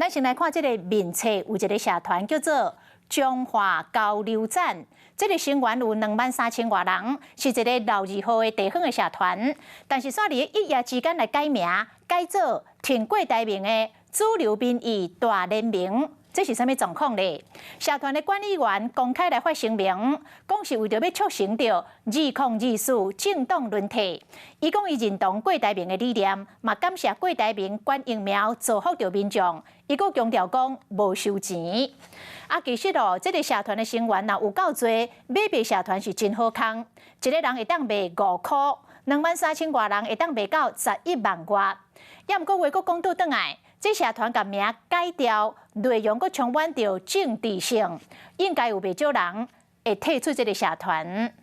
咱先來看這个面冊有一个社團叫做彰化交流站，這个成員有23,000外人，是一个老字號的地方的社團。但是煞佇一夜之間來改名，改做挺郭台銘的主流民意大聯盟。這是啥物狀況咧？社團的管理員公開來發聲明，講是為著欲促成著2024政黨輪替。伊講伊認同郭台銘的理念，嘛感謝郭台銘捐疫苗造福著民眾。伊閣強調講無收錢。啊，其實哦，這个社團的成員若有夠濟，買賣社團是真好空，一个人會當賣5箍，23,000外人會當賣到11萬外。也毋過話閣講倒轉來，這社團共名改掉，內容閣充滿著政治性，應該有袂少人會退出這个社團。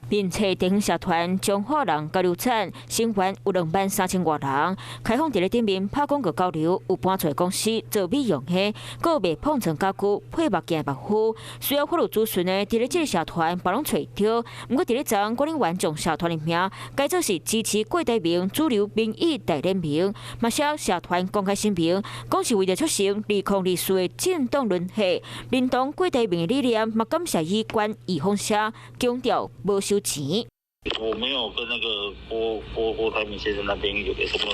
面冊地方社團彰化人交流站成員有23,000外人，開放佇咧頂面拍廣告交流，有搬出公司做美容的，閣有賣碰床家具、配目鏡的牧夫，需要法律諮詢的，佇咧這个社團嘛攏揣著。毋過佇咧昨管理員將社團的名改做是支持郭台銘主流民意大聯盟，嘛寫社團公開聲明，講是為著促成2024的政黨輪替，認同郭台銘的理念，嘛感謝伊捐預防射，強調無收錢。我沒有跟那個郭台銘先生那邊有什麼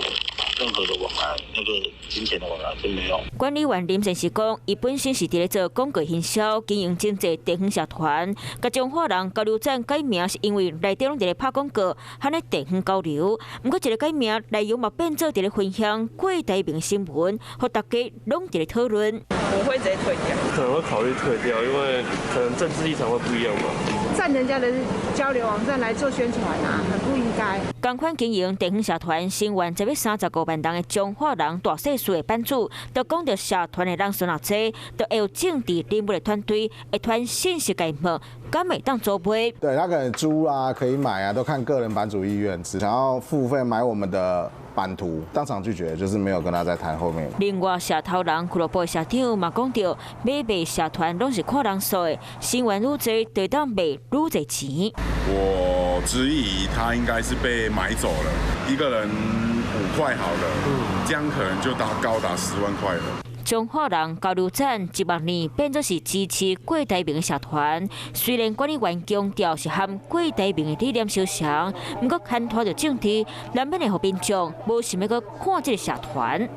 任何的往來，那個金錢的往來是沒有。管理員林先生講，伊本身是佇咧做廣告行銷、經營經濟地方社團，共彰化人交流站改名是因為內底攏佇咧拍廣告，和咧地方交流。毋過一个改名內容嘛變做佇咧分享郭台銘新聞，予大家攏佇咧討論。我會直接退掉，可能會考慮退掉，因為可能政治立場會不一樣嘛。佔人家的交流網站來做宣傳啊，很不應該。仝款經營地方社團，成員才欲35萬人的彰化人大細事的版主，就講著社團的人數若濟，就會有政治人物的團隊會傳信息共問，敢會當租賣？對，他可能租啊，可以買啊，都看個人版主意願，只想要付費買我們的版圖，當場拒絕，就是沒有跟他再談後面。另外，社頭人俱樂部的社長嘛講著，買賣社團攏是看人數的，成員愈濟，就會當賣愈濟錢。我質疑他應該是被買走了，一個人5塊好了，這樣可能就達高達10萬塊了。彰化人交流站一萬年變做是支持郭台銘的社團，雖然管理員強調是和郭台銘的理念相像，毋過牽拖著政治，難免會予民眾無想欲閣看這个社團。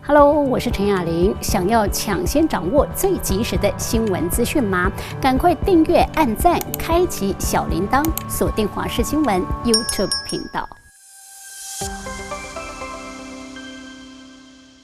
Hello，我是陳雅玲。想要搶先掌握最及時的新聞資訊嗎？趕快訂閱、按讚、開啟小鈴鐺，鎖定華視新聞 YouTube 頻道。